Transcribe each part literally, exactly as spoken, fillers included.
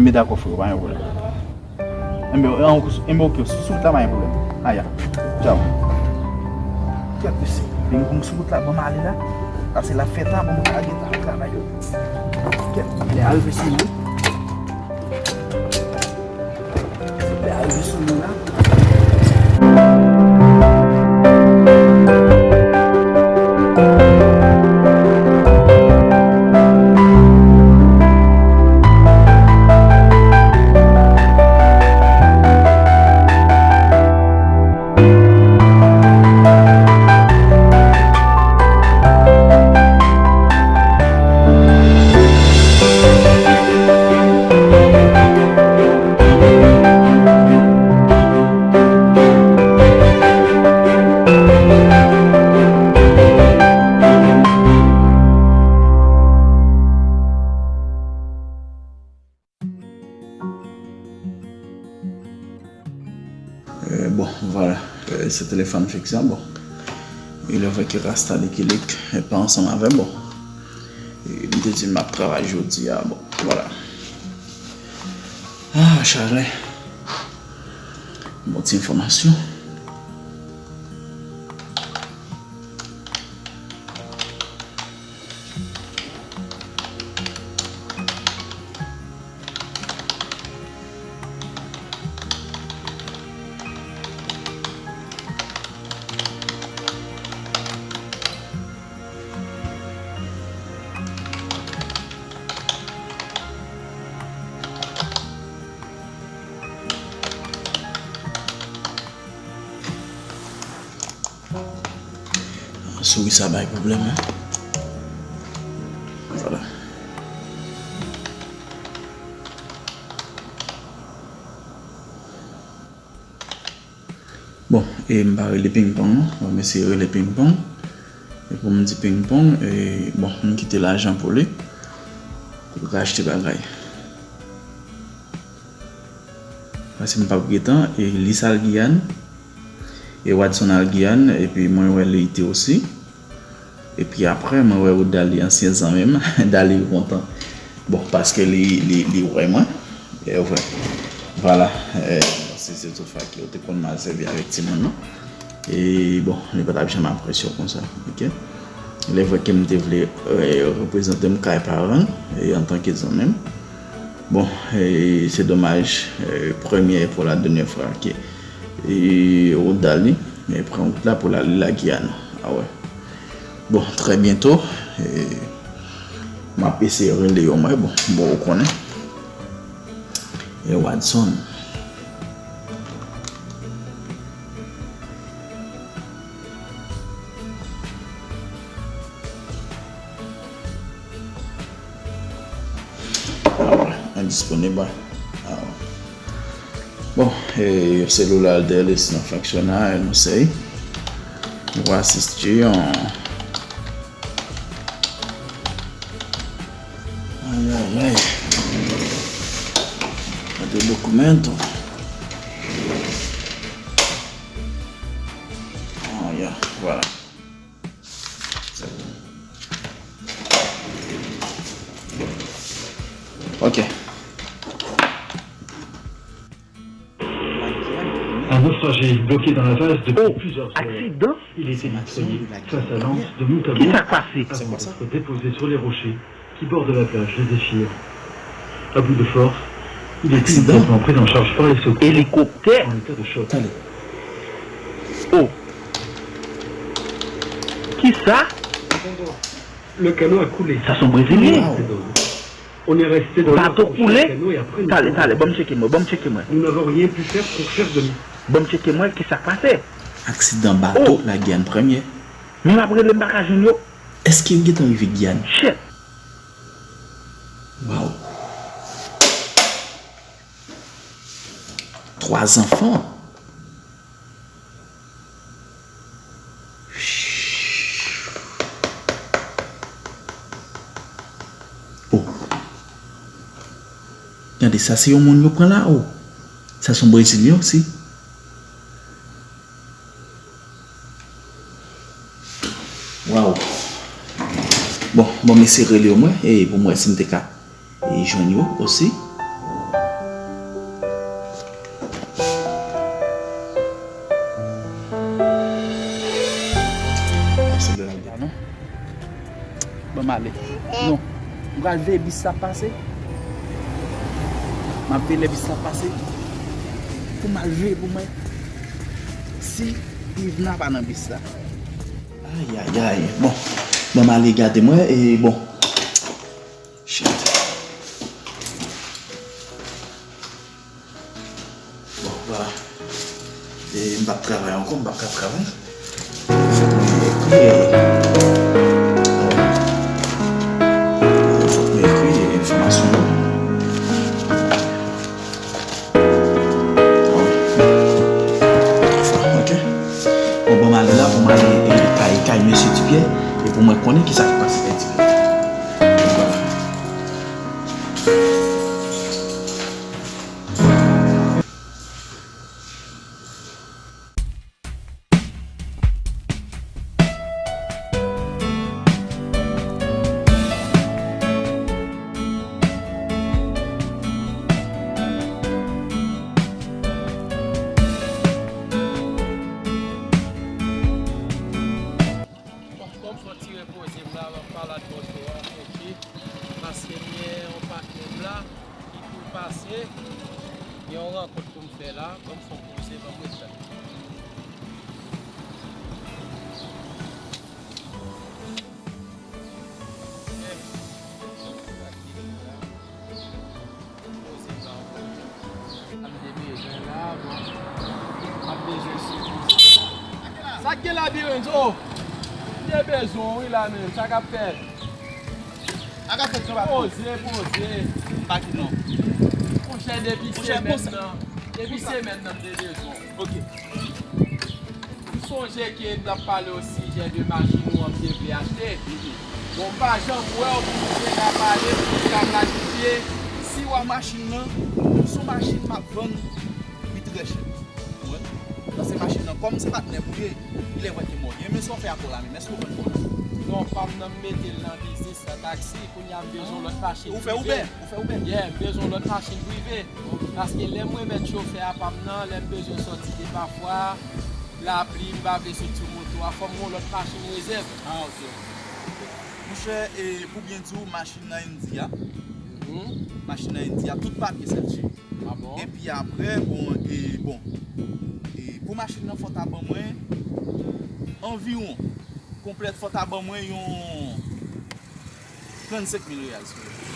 Enben dakò freo, pa gen pwoblèm. Enben, an, enben oke, sou, sou wout la pa gen pwoblèm. Aya, tchaw. Kèt mesye, pingpong sou wout la, ban m ale la. Pase l ap fè ta, ban m ka gentan al travay yo. Kèt, lè a rive sou nou. Lè a rive sou nou la. Euh, bon, vwala. Euh, se telefòn fiks la, bon. E lè vre ke Rasta li ki lik, e pa ansanm avè m, bon. E m te di m ap travay jodi a, bon, vwala. Ah, chalè. Bon, ti enfòmasyon. Souri sa bay pwoblèm, wi. Vwala. Bon, e m pa rele pingpong, non. Bon, m eseye rele pingpong. E pou m di pingpong, e, bon, m kite lajan pou li. Pou l ka achte bagay. Paske m p ap gen tan, e Lisal Giyàn, e Wadson al Giyàn, epi mwen wè Leyte osi. Epi apre, mwen wè ou Dali, ansyen zanmi m, Dali kontan. Bon, paske li, li, li wè mwen. E vre. Vwala. E, se, se tout fwa ke yo te konn mal sèvi avèk timoun, non? E, bon, li pa t ap janm apresye w konsa, oke? Lè vre ke m te vle, e, reprezante m kay paran, e, antanke zanmi m. Bon, e, se domaj, e, premyè e pou la dènyè fwa ke, e, ou Dali, e, pran wout la pou l ale Lagiyàn. A wè. Bon, trè byento, e, m ap eseye rele yo, mwen, bon, bon, ou konnen. E Wadson. Ah ouais, indisponib, ah. Ah ouais. Bon, e, selula Delis nan function, nou sey. Nou va asiste an. Ay, ay, ay. Gade dokumento. Ah, ya, vwala. Ok. Un naufragé bloqué dans la vase depuis plusieurs heures. Aksidan? Il était déployé face à l'anse de Moutabour avant d'être déposé sur les rochers qui bordent la plage de Zéphir. À bout de force, il est immédiatement pris en charge par les secours en état de choc. Tande. Oh. Kisa? Le canot a coulé. Sa se yon Brezilyen. On est resté dans l'eau pour chercher le canot et après nous... Bato koule. Talè, talè, ban m tcheke mwen, ban m tcheke mwen. Nous n'avons rien pu faire pour faire de... Ban m tcheke mwen, kisa k pase? Aksidan bato, oh, Lagiyàn Premye. Men m ap rele, m pa ka jwenn yo. Èske yo gentan rive Giyàn? Shit. Waw. Twa zanfan. Oh. Gade, sa se yon moun yo pran la, oh. Sa se yon Brezilyen osi. Waw. Bon, bon, mesye rele yo mwen, e pou mwen si m te ka, e, jwenn yo osi. M ale. Non. M pral veye bis la pase. M ap veye lè bis la pase. Pou m al veye pou m wè si Yvna pa nan bis la. Ayayay. Bon. Bon, m ale gade mwen. E bon. Shit. Bon, vwala. E m p ap travay ankò, m p ap ka travay. Fòk mwen ekri, e, fòk mwen ekri, e, enfòmasyon yo. Ok. Bon, ban m ale la pou m ale, e, kay, kay mesye Tipyè, e pou mwen konnen kisa k pase kay Tipyè. Vwala. Bon, kòm fò ti repoze m la, m ap pale ak moto a, ok. Paske m gen yon patnè m la, ki tou pase, gen yon rankont pou m fè la, ban m fè yon poze, ban m ret la. Poze la, m te bezwen la, bon, m ap bezwen sou poze. Sa k gen la, Birenzo? M te bezwen w wi la menm, sa k ap fèt? Sa k ap fèt, Jean Baptiste? Poze, poze. M pa ki non. Monchè, depi semèn nan, depi semèn nan, m te bezwen w. Ok. M sonje ke n t ap pale o sijè de machin ou an m te vle achte. Bon, m pa janm wè w pou nou te ka pale, pou nou ka planifye. Si w a machin nan, se yon machin m ap vann, li trè chè. Ou konprann? Paske machin nan, kòm se patnè m ou ye, li lè wè ke mwen. Gen men sa w fè ak kò la menm, èske w vann kò la? Non, pa m nan m mete l nan biznis nan taksi, kounye a m bezwen yon lòt machin prive. Ou fè Uber? Ou fè Uber? Yeah, m bezwen yon lòt machin prive. Paske lè m remèt chofè a pa m nan, lè m bezwen sòti de pafwa, lapli, m pa vle sot sou moto a, fò m gen yon lòt machin rezèv. Ah, ok. Monchè, e, pou byen di w, machin nan India. Mhm. Machin nan India, tout papye sèlchi. Ah bon? Epi apre, bon, e, bon. E, pou machin nan, fò ta ban mwen anviwon, konplèt, fò ta ban mwen yon trannsenk mil reyal, silvouplè.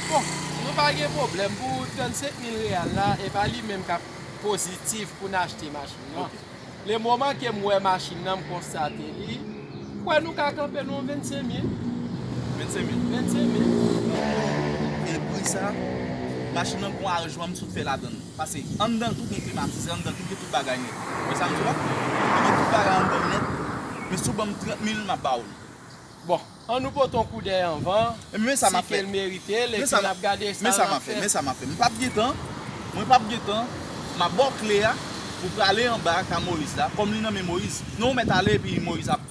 Bon, nou pa gen pwoblèm pou trannsenk mil reyal la, e pa li menm k ap pozitif pou n achte machin nan. Ok. Le moman ke m wè machin nan, m konstate li, m kwè nou ka kanpe nan yon vennsenk mil. Vennsenk mil? Vennsenk mil. E pri sa, machin nan gon aranjman m sot fè ladan l. Paske anndan l tou gen klimatizè, anndan l tou gen tout bagay nèt. Ou wè sa m di w la? Li gen tout bagay anndan l nèt. Men si w ban m trant mil, m ap ba w li. Bon, ann nou pote yon koudèy anvan. Si ke l merite l, epi n ap gade sa n ap fè. Men sa m ap fè, men sa m ap fè. M p ap gen tan, mwen p ap gen tan, m ap ba w kle a, ou prale anba ka Moyiz la, kòm li nan men Moyiz. Non, ou mèt ale, epi Moyiz ap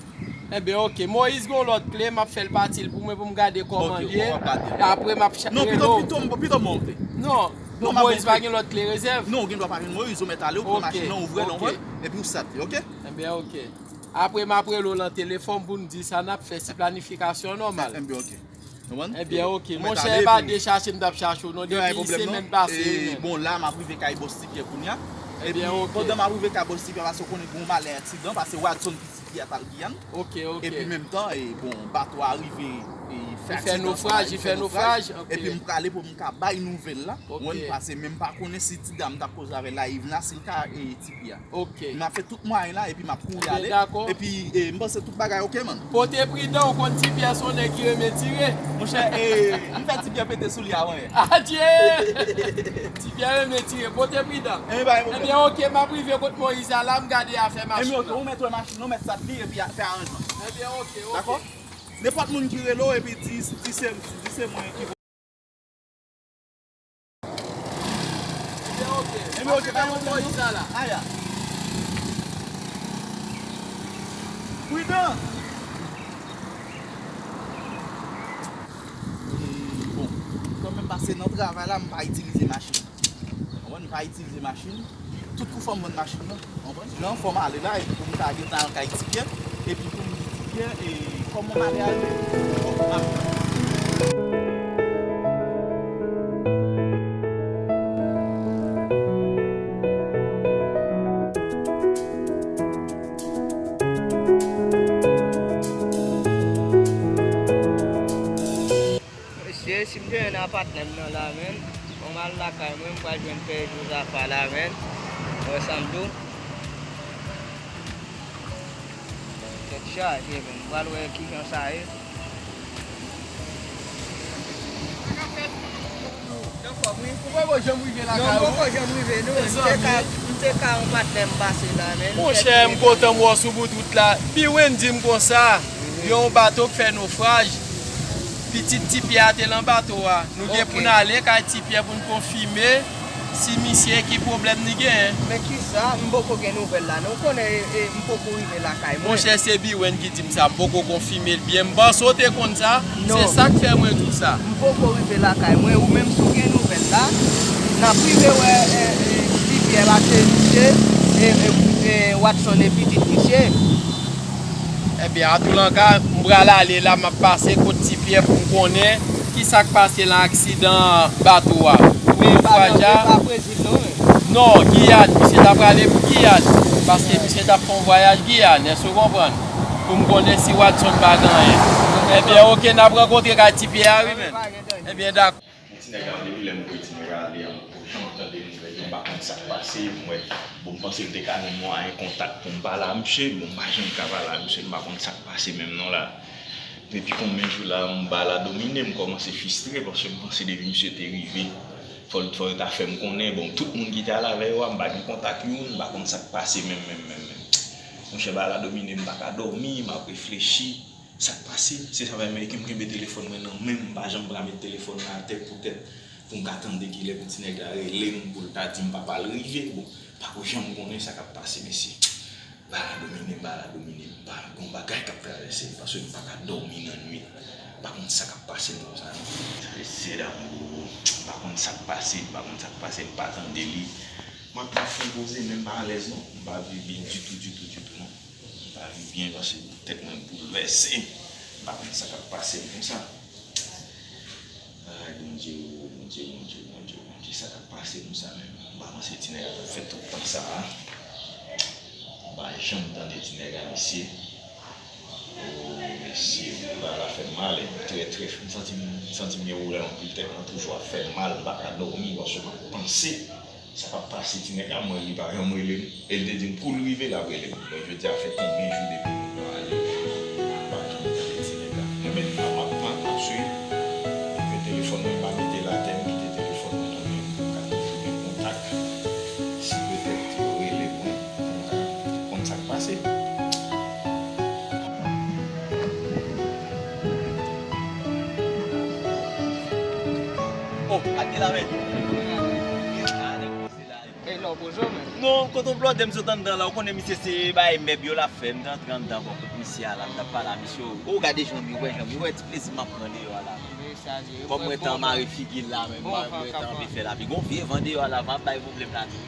Enben, ok. Moyiz gon lòt kle, m ap fè l pati l pou mwen, pou m gade kòman l ye. Ok, w ap gade l. E apre, m ap rele w. Non, pito, pito, pito m monte. Non, Moyiz pa gen lòt kle rezèv? Non, ou gen dwa pa jwenn Moyiz, ou mèt ale, ou pran machin nan, ou ouvri l, ou konprann? Epi ou stat li, ok? Enben, ok. Apre, m ap rele w nan telefòn pou n di sa n ap fè, si planifikasyon an nòmal. Enben, ok. Ou konprann? Enben, ok. Monchè, e pa de chache m t ap chache w, non, depi semèn pase menm. Bon, la, m ap rive kay bòs Tipyè kounye a. Enben, ok. Epi, pandan m ap rive kay bòs Tipyè, paske w konnen gen yon malè aksidan, paske Wadson ki Tipyè t al Giyàn. Ok, ok. Epi menm tan, e, bon, bato a rive, e, fè aksidan, li fè nofraj, ok. Epi m prale pou m ka bay nouvèl la. Ok. Ou konprann, paske menm pa konnen si ti dam m t ap koze avè l la, Yvna, si l ka, e, Tipyè. Ok. M ap fè tout mwayen la, epi m ap kouri ale. Enben, dakò. Epi, e, m panse tout bagay ok, man. Pote pridan, ou konn Tipyè se yon nèg ki renmen tire. Monchè, e, m fè Tipyè pete sou li avan yè. Adye! Tipyè renmen tire, pote pridan. Enben, pa gen pwoblèm. Enben, ok, m ap rive kot Moyiz la, m gade afè machin nan. Enben, ok, ou mèt wè machin nan, ou mèt stat li, epi a-, fè aranjman. Enben, ok, ok. Dakò? Nenpòt moun ki rele w, epi di, di se, di se mwen ki Enben, ok. Enben, ok, pa gen pwoblèm, non. Aya. Pridan. E, bon, kanmenm, paske nan travay la, m pa itilize machin. Ou konprann? M pa itilize machin. Tout kou fò m vann machin nan. Ou konprann? Jan fò m ale la, epi pou m ka gentan al kay Tipyè, epi pou m di Tipyè, e, kòman malè a ye? Mesye, si m te jwenn a patnè m nan la, menn, bon, m al lakay mwen, m pral jwenn pè Jozafa la, menn. Ou wè sa m di w? Tèt chaje, menn. M pral wè kijan sa ye. Ou poko janm rive lakay ou? Non, m poko janm rive, non. M te ka, m te ka yon patnè m pase la, menn. Monchè, m kontan m wè w sou bout wout la. Biwen di m konsa, gen yon bato k fè nofraj. Pitit Ti Pyè a te lan bato a. Nou gen pou n ale kay Ti Pyè pou n konfime si misye ki pwoblèm li genyen. Men kisa? M poko gen nouvèl la, non. Ou konnen, e, e, m poko rive lakay mwen. Monchè, se Biwen ki di m sa, m poko konfime l byen. M panse w te konn sa, se sa k fè mwen di w sa. M poko rive lakay mwen, ou menm si w gen nouvèl la, n ap rive wè, e, e, Ti Pyè pase misye, e, e, e, Watson e pitit misye. Ebyen, atoulanka, m pral ale la, m ap pase kot Ti Pyè pou m konnen kisa k pase lan aksidan bato a. Men bato a pa prezid non, men. Non, Giyàn, misye ta prale pou Giyàn, paske misye t ap fè yon vwayaj Giyàn, èske w konprann? Pou m konnen si Watson pa gen anyen. Ebyen, oke, n ap rankontre kay Ti Pyè a, wi, men. Ebyen, dakò. Bon, ti nèg la, depi lè m voye ti nèg la ale a, m poko janm tande nouvèl li, m pa konn sa k pase. M wè, bon, m panse l te ka gen mwayen kontak pou m pale a misye, bon, m pa janm ka pale a misye, m pa konn sa k pase menm non la. Depi konbyen jou la, m ba la domine, m kòmanse fristre, paske m panse depi misye te rive, fò l, fò l ta fè m konnen, bon, tout moun ki te al avè yo a, m pa gen kontak youn, m pa konn sa k pase menm, menm, menm, menm. Monchè, ba la domine, m pa ka dòmi, m ap reflechi. Sa k pase? Se sa fè m, e, ke m kenbe telefòn mwen nan men m, m pa janm pran met telefòn nan atè poutèt pou m ka tande kilè pou ti nèg la rele m, pou l ta di m papa l rive. Bon, m pako janm konnen sa k ap pase, mesye. Ba la domine m, ba la domine m, m pa, gon bagay k ap travèse m, paske m pa ka dòmi nan nwit. M pa konn sa k ap pase m konsa, non. Mesye damou, m pa konn sa k pase, m pa konn sa k pase, m pa tande li. M ap, m ap fè yon poze, men m pa alèz, non. M pa viv byen ditou, ditou, ditou, non. M pa viv byen paske tèt mwen boulvèse. M pa konn sa k ap pase m konsa. Ay, Bondye, o, Bondye, Bondye, Bondye, Bondye, sa k ap pase m sa menm? M pa panse ti nèg la t ap fè tout tan sa a. M pa janm tande ti nèg la, mesye. O, mesye, bagay la fè m mal, e m trè, trè, m santi m, m santi m gen pwoblèm anpil, tèt mwen toujou ap fè m mal, m pa ka dòmi, paske m ap panse. Sa k ap pase ti nèg la, m wè li pa janm rele m. E l te di m kou l rive, l ap rele m. Bon, jodi a fè konbyen jou depi nou ale. M pa janm tande ti nèg la. Mwen menm, m ap, m ap, m ap swiv. Epi telefòn mwen, m pa mete l atè, m kite telefòn mwen nan men m pou m ka toujou gen kontak. Si petèt yo rele mwen, pou m ka konn sa k pase. Oh, gade la, men. E lè w poze w menm? Non, kote w blòdè m sot anndan la, ou konnen misye se bay mèb yo l ap fè, m te antre anndan bò kot misye a la, m t ap pale a misye, o, gade jan m ye, wè jan m ye, wè ti plezi m ap pran deyò a la. Kòm mwen te anmare figi l la, men mwen te anvi fè lapli. Gon vye van deyò a la, van ap bay pwoblèm lapli.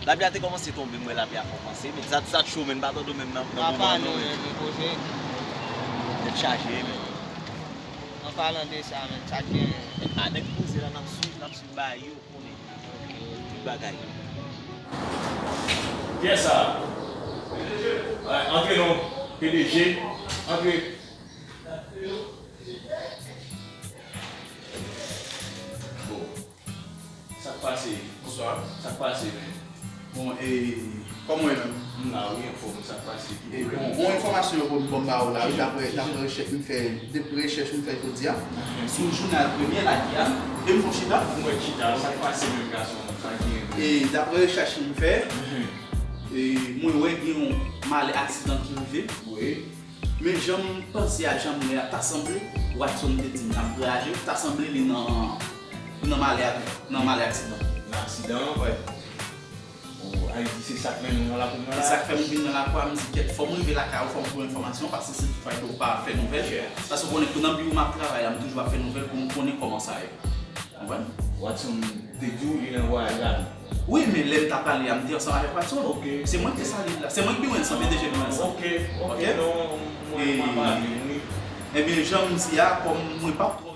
Lapli a te kòmanse tonbe, m wè lapli a kòmanse, men sa, sa cho, men m pa tande w menm nan, nan moman an non, men. Tèt chaje, men. An palan de sa, men, sa k genyen? A, nèg poze la, n ap swiv, n ap swiv bagay yo. Tout bagay. Kiyès sa? Ay, antre non. P D G, antre. Bon. Sa k pase? Bonswa. Sa k pase, men? Bon, e, kòman w ye menm? M la wi, anfòm, sa k pase? E, bon, bon enfòmasyon yo pou m, pou m ba ou la, wi, dapre, dapre rechèch m fè, de rechèch m fè jodi a, sou jounal Premye Laki a, e m fon chita. M wè chita, sa k pase menm gason, sa gen. E dapre rechèch m fè, e, mwen wè gen yon malè aksidan ki rive. Wi. Men jan m panse a, jan m wè a, ta sanble Watson te di m t ap vwayaje, ta sanble li nan, nan malè, nan malè aksidan. Nan aksidan an, wi. O, Ayiti, se sa k mennen w nan lakou mwen la? Se sa k fè m vin nan lakou a, m di kèt, fò m rive lakay ou, fò m pran enfòmasyon, paske se tout fwa ke ou pa fè nouvèl. Paske ou konnen, pou nan biwo m ap travay la, m toujou ap fè nouvèl pou m konnen kòman sa ye. Konprann? Watson te di w li nan vwayaj la tou? Wi, men lè m t ap pale a, m te ansanm avèk Watson. Ok. Se mwen ki te salye l la. Se mwen ki biwo l, san P D G biwo l sa. Ok, ok, non, mwen, mwen pa vin, wi. Ebyen, jan m di a, kòm mwen p ap twò.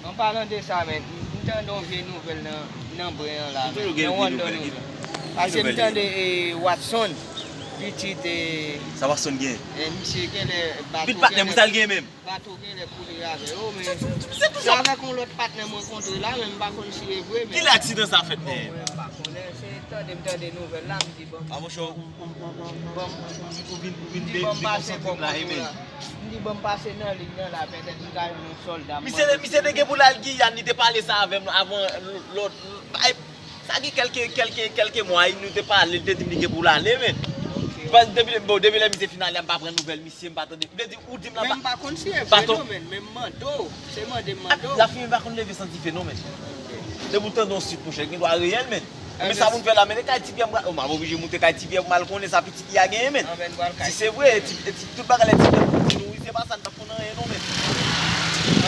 An palan de sa, men, m tande yon vye nouvèl nan, nan bren an la, men, nan wonn de nouvèl. Paske m tande, e, Watson, pitit, e, sa Watson gen? E, misye genlè bato. Pitit patnè, genlè, sa l gen menm? Bato genlè koule avè yo, men se avèk yon lòt patnè m rankontre la, men m pa konn si e vre, men. Kilè aksidan sa fèt, men? Bon, mwen m pa konnen, se tande m tande nouvèl la, m di, bon. A, monchè, ou, ou, ou, ou, ou, ou vin, ou vin, m di, bon, m pase kòb la, e, men. M di, bon, m pase nan liy nan la, petèt m ka jwenn yon sòlda. Misye, misye te gen pou l al Giyàn, li te pale sa avè m avan lòt, ay, sa gen kèlke, kèlke, kèlke mwa, nou te pale, li te di m li gen pou l ale, men. Paske depi, bon, depi lè misye fin ale a, m pa pran nouvèl misye, m pa tande. M te di, ou di m la. Men m pa konn si e vre non, men, men m mande w. Se mande m mande w. Lafimen pa konn leve san dife non, men. Depi w tande yon sit, monchè, gen dwa reyèl, men. Men sa pou n fè la, men e kay Ti Pyè m pral, o, m ap oblije moute kay Ti Pyè pou m al konnen sa pitit li a genyen, men. Si se vre, ti, ti, tout bagay la Ti Pyè pou di nou, wi, se pa sa, n p ap konn anyen non, men.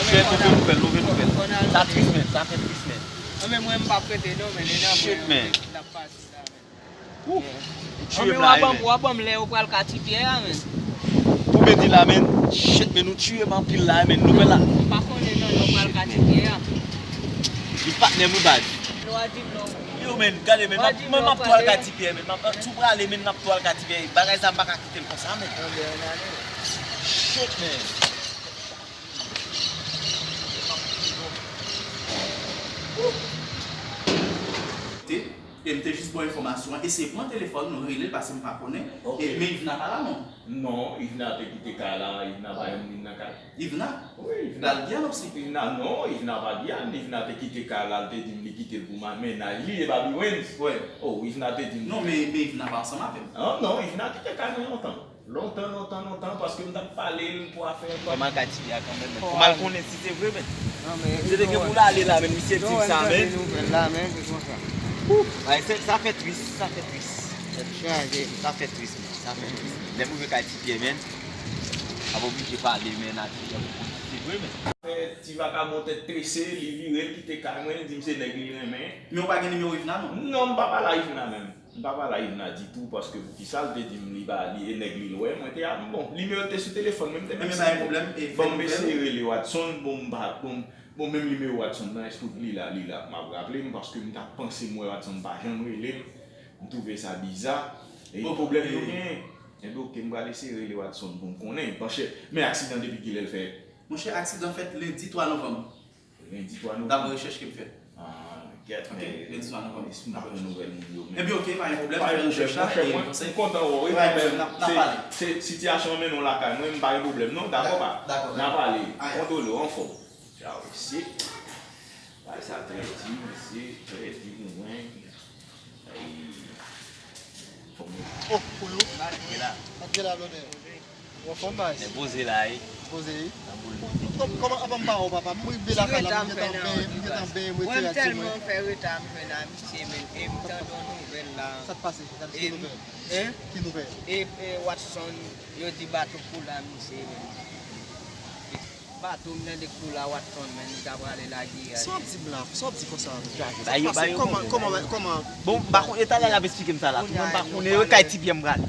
Chè, move nouvèl, move nouvèl. Sa tris, men, sa fè tris, men. Anben mwen, m p ap rete non, men, e nan mwen, men, l ap pase la, men. Ou tye m la, men. W a ban m lè ou pral ka Ti Pyè a, men. Pou mete la, men. Shit, men, ou tye m anpil la, men. Nouvèl la. M pa konnen non, lè ou pral ka Ti Pyè a. Li patnè m wi, baz. Yo, men, gade, men, m ap, men, m ap tou al ka Ti Pyè, men, m ap, si w prale, men, m ap tou al ka Ti Pyè. Bagay sa, m pa ka kite l konsa, men. Shit, men. Te, e m te jis ba w enfòmasyon an, eseye pran telefòn ou, rele l, paske m pa konnen. E, men Yvna pa la, non. Non, Yvna te kite kay la, Yvna pa janm vin nan kay. Yvna? Wi, Yvna. L al Giyàn osi? Yvna, non, Yvna pa Giyàn, Yvna te kite kay la, l te di m li kite l pou ma-, mennaj li, e pa Biwens. Wi. O, Yvna te di m. Non, men, men Yvna pa ansanm avè m. An, non, Yvna kite kay mwen lontan. Lontan, lontan, lontan, paske m t ap pale l pou afè enfòm. Fò m al ka Ti Pyè a kanmenm, men. Fò m al konnen si se vre, men. Misye te gen pou l ale la, men misye di m sa, men. Nouvèl la, men, se konsa. Ay, se, sa fè tris, sa fè tris. Tèt chaje. Sa fè tris, men, sa fè tris. Lè m rive kay Ti Pyè, men, m ap oblije pale, men, a Ti Pyè pou konn si se vre, men. Ti vakabon tèt trese, li vire, l kite kay mwen, li di m se nèg li renmen. Men ou pa gen nimewo Yvna, non? Non, m pa pale a Yvna menm. M pa pale a Yvna ditou, paske poukisa l te di m li pa, li e nèg li l wè, mwen te ap, bon, nimewo l te sou telefòn mwen, m te menm eseye, bon, m eseye rele Watson, bon, m pa, bon, bon, menm nimewo Watson nan, èske li la, li la, m ap raple m, paske m t ap panse m wè Watson pa janm rele m, m twouve sa biza, e pwoblèm nou genyen, enben oke, m pral eseye rele Watson pou m konnen, monchè, men aksidan depi kilè l fèt? Monchè, aksidan fèt lendi twa novanm. Lendi twa novanm. Daprè rechèch ke m fè. Ah, kèt, men lendi twa novanm. M pa pran nouvèl moun yo, men. Ebyen, oke, pa gen pwoblèm, fè rechèch la, monchè, e mwen, m kontan wè w, wi, men se, se sitiyasyon an mennen w lakay mwen, m pa gen pwoblèm, non, dakò, pa. Dakò, n a pale, kontwole w, anfòm. Tchaw, mesye. Bagay sa trè di, mesye, trè di pou mwen. Ay, fòk mwen. Oh, Kouyou. Gade la. Gade la, blòdè. Ou anfòm, baz? Nèg poze la, wi. Poze, wi. Nan boul. Kòm, kòman, apa m pa wè w, papa? M rive lakay la, m gentan benyen, m gentan benyen, m retire ti mwen. Mwen, m tèlman fè reta, m jwenn a misye, men, e m tande yon nouvèl la. Sa k pase? Sa ki nouvèl? Hein? Ki nouvèl? E, e Watson, yo di bato koule a misye, men. Bato m tande koule a Watson, men, li ta prale Lagiyàn. Sa w ap di m la? Sa w ap di konsa? Sa k pase? Kòman, kòman, kòman? Bon, m pa konn, e talè l ap esplike m sa la tou, mwen m pa konnen, e kay Ti Pyè m prale.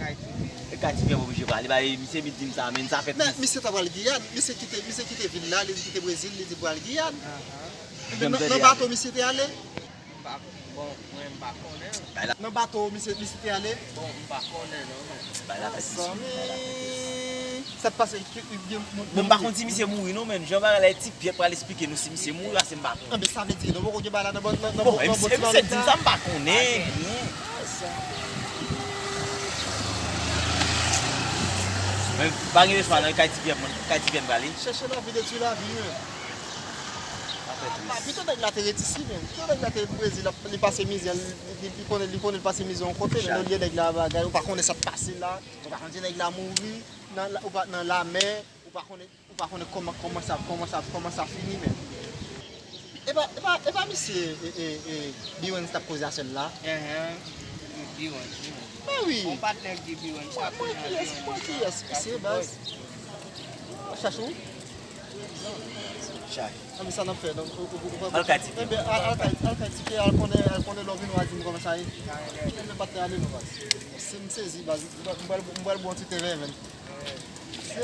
E kay Ti Pyè m oblije prale, ba, e misye vin di m sa, men sa fè tris. Men misye ta pral Giyàn, misye kite, misye kite vil la, li kite Brezil, li di pral Giyàn. Ebyen, nan, nan bato misye te ale? M pa, bon, mwen m pa konnen. Nan bato misye, misye te ale? Bon, m pa konnen non, men. Zanmi. Sa t pase? Bon, m pa konn si misye mouri non, men jan bagay la ye, Ti Pyè pral esplike nou si misye mouri, pase m pa konnen. Anben, sa vle di nou poko gen bagay la nan bò, nan, nan bò, nan bò ti Lòlita? Misye di m sa, m pa konnen byen. Men pa gen lespwa nan kay Ti Pyè, kay Ti Pyè m prale. Chèche lavi detwi lavi, men. Sa fè tris. Pito nèg la te ret isi menm. Pito nèg la te ret Brezil, l ap, li pase mizè, li, li, li konnen, li konnen l pase mizè yon kote, men olye nèg la bagay, ou pa konnen sa k pase la, ou pa konnen si nèg la mouri nan, ou pa, nan lamè, ou pa konnen, ou pa konnen kòman, kòman sa, kòman sa, kòman sa fini menm. E pa, e pa, e pa misye, e, e, e, Biwens t ap koze a sèl la? Enhen, Biwens, Biwens. Men wi. Yon patnè k di Biwens t ap koze a Biwens. Mwen kiyès, mwen kiyès misye, baz? Chache w? Chay. Anben sa n ap fè, donk, ou, ou, ou, al ka Ti Pyè. Enben, al, al ka, al ka Ti Pyè, al konnen, al konnen lè w vini w a di m kòman sa ye. Enben, patnè, ale non, baz. Se m sezi, baz. M pral, m pral, m pral ba w yon ti te vèvèn. Se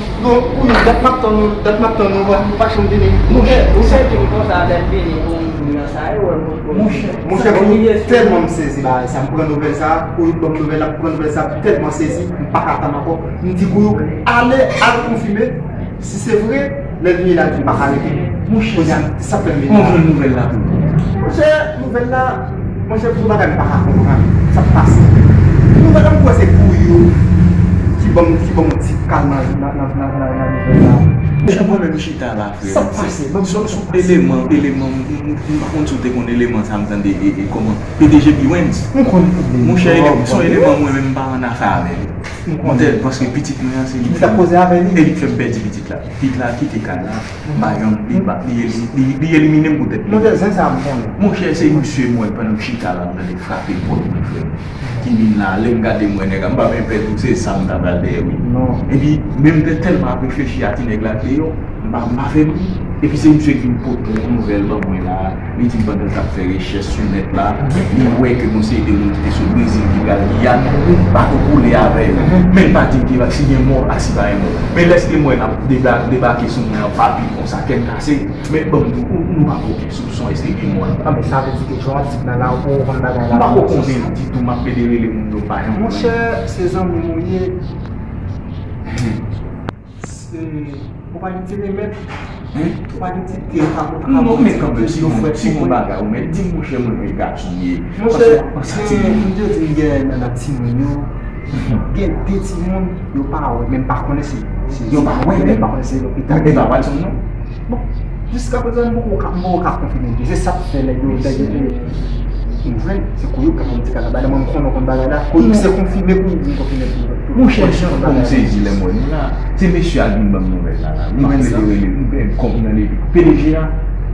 Bon, kounye a, dat m ap tann nou, dat m ap tann nou, wè, nou pa janm vini. Monchè, ou se di m konsa, lè m vini pou m vin nan sa, e wè, m Monchè, monchè, mwen tèlman m sezi bagay sa. M pran nouvèl sa, Kouyouk ban m nouvèl la, m pran nouvèl sa, m tèlman sezi, m pa ka tann ankò. M di Kouyouk, ale, al konfime, si se vre, lè l vini la, di m pa ka rete. Monchè, sa fè m vini la. Mwen jwenn nouvèl la tou. Monchè, nouvèl la, monchè, pou bagay m pa ka konprann. Sa k pase? Nouvèl la, m kwè se Kouyouk ki ban m, ki ban m yon ti kal nan, nan, nan, nan, nan, nan nouvèl la. Monchè, mwen menm chita la, frè. Sa k pase? Ban m sou, sou eleman, eleman, m, m, m pa konn si w te konn eleman sa m tande, e, e, kòman, P D G Bewens. M konn P D G. Monchè, ele-, se yon eleman mwen menm m pa annafè avè l. Montel, paske pitit mwen an se li ki fè m pèdi pitit la. Pitit la kite kay la, m pa janm, li pa, li, li, li elimine m pou tèt li. Montel, zen sa m konnen. Monchè, se misye m wè pandan m chita la, m tande frape pòt mwen, frè m. Ki vin la, lè m gade m wè nèg la, m pa menm pè tou, se sa m ta pral dèyè wi. Epi, menm tèlman ap reflechi a ti nèg la k deyò, m pa, m pa fè bri. Epi se misye ki vin pote yon nouvèl ban mwen la. Li di m pandan l t ap fè rechèch sou nèt la, li wè ke gon seri de moun ki te sot Brezil ki pral Giyàn, bato koule avè l. Men l pa di m ki, si gen mò, a si pa gen mò. Men lè se te m wè n ap deba-, debake sou mwen an papi konsa, kè m kase. Men ban m di w, nou pa gen okenn soupson èske gen mò la. Ah, men sa vle di ke jan w ap di m nan la, ou konn bagay la. M pa ko konnen ditou, m ap plede rele moun yo, m pa janm konnen. Monchè, se zanmi m ou ye. Se, ou pa gen ti remèd? Ou pa gen ti te ou ka, ou ka... Non, men kanmenm, si gon, si gon bagay ou mèt di m, monchè, mwen menm gason m ye. Monchè, m te di m gen nan, nan timoun yo, gen de timoun, yo pa wè, men m pa konnen si, si yo pa wè, men m pa konnen si lopital. E pa Watson non? Bon, jiskaprezan, m poko ka, m poko ka konfime. Se sa k fè nèg yo, nèg yo te m jwenn, se kou yo k ap fè m ti kaka bagay la, mwen m konnen w konn bagay la. Kou se konfime pou m vin konfime pou ou. Monchè, jan kòm sezi lè m wè nou la, se mesye a k vin ban m nouvèl la la. Li menm li te rele m, m pè kòm nan depi. P D G a,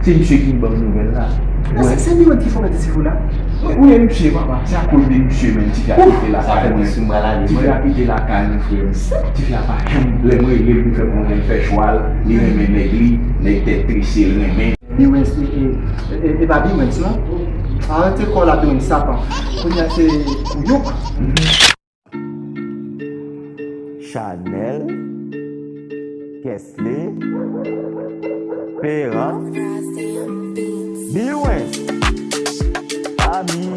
se misye ki vin ban m nouvèl la. Wè. Se, se li menm ki fòmate ti fi la? Wi, wi, e misye, papa. Se akoz de misye menm, ti fi a kite lakay mwen. Ti fi a kite lakay mwen, frè m. Ti fi a pa janm, lè m rele l, li fè m konnen l fè chwa l, li renmen nèg li, nèg tèt trese l renmen. Biwens, e, e, e, e pa Biwens, non? Arete kò w la, Biwens, Satan. Kounye a se Kouyouk. Chanèl, Kesley, Peran, Biwens, Ami.